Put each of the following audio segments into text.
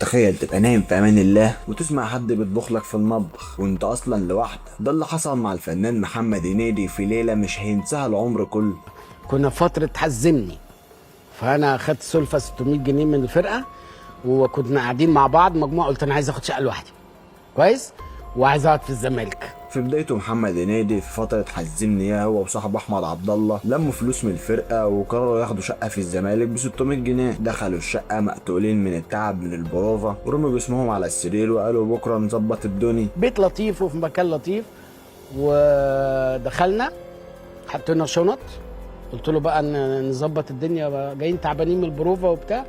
تخيل تبقى نايم في امان الله وتسمع حد بيطبخ لك في المطبخ وانت اصلا لوحدك. ده اللي حصل مع الفنان محمد هنيدي في ليلة مش هينساها العمر كله. كنا في فترة حزمني، فانا خدت سلفه 600 جنيه من الفرقة، وكنا قاعدين مع بعض مجموعه. قلت انا عايز اخد شقه لوحدي، كويس، وعايز اقعد في الزمالك. في بدايته محمد هنيدي في فترة حزمني اياه هو وصاحبه احمد عبد الله لموا فلوس من الفرقة وقرروا ياخدوا شقة في الزمالك ب 600 جنيه. دخلوا الشقة مقتولين من التعب من البروفة ورموا جسمهم على السرير وقالوا بكرة نظبط الدنيا. بيت لطيف وفي مكان لطيف، ودخلنا حطينا شنط. قلت له بقى نظبط الدنيا بقى، جايين تعبانين من البروفه وبتاع،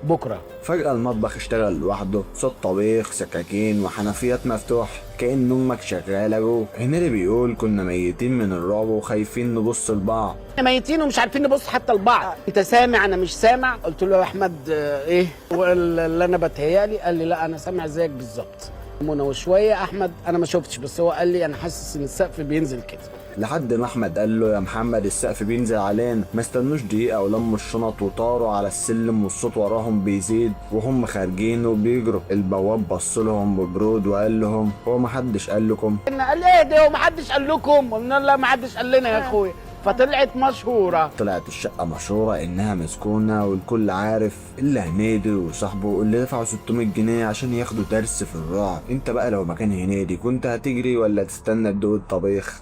بكره. فجأة المطبخ اشتغل لوحده، صوت طبيخ، سكاكين وحنفيات مفتوح، كأن امك شغالة جوه. هنيدي بيقول كنا ميتين من الرعب وخايفين نبص لبعض. احنا ميتين ومش عارفين نبص حتى لبعض. انت سامع؟ انا مش سامع. قلت له يا احمد ايه هو اللي انا بتهيالي؟ قال لي لا انا سامع زيك بالظبط. منى وشوية احمد انا ما شفتش، بس هو قال لي انا حاسس ان السقف بينزل كده. لحد ما احمد قال له يا محمد السقف بينزل علينا. ما استنوش دقيقة ولموا الشنط وطاروا على السلم والصوت وراهم بيزيد وهم خارجين وبيجروا. البواب بص لهم ببرود وقال لهم هو ما حدش قال لكم؟ قال لي ايه ده وما حدش قال لكم؟ قلنا لا ما حدش قال لنا يا اخويا. فطلعت مشهورة. طلعت الشقة مشهورة إنها مسكونة والكل عارف إلا هنيدي وصاحبه اللي دفعوا 600 جنيه عشان ياخدوا درس في الرعب. أنت بقى لو مكان هنيدي كنت هتجري ولا تستنى تدوق الطبيخ؟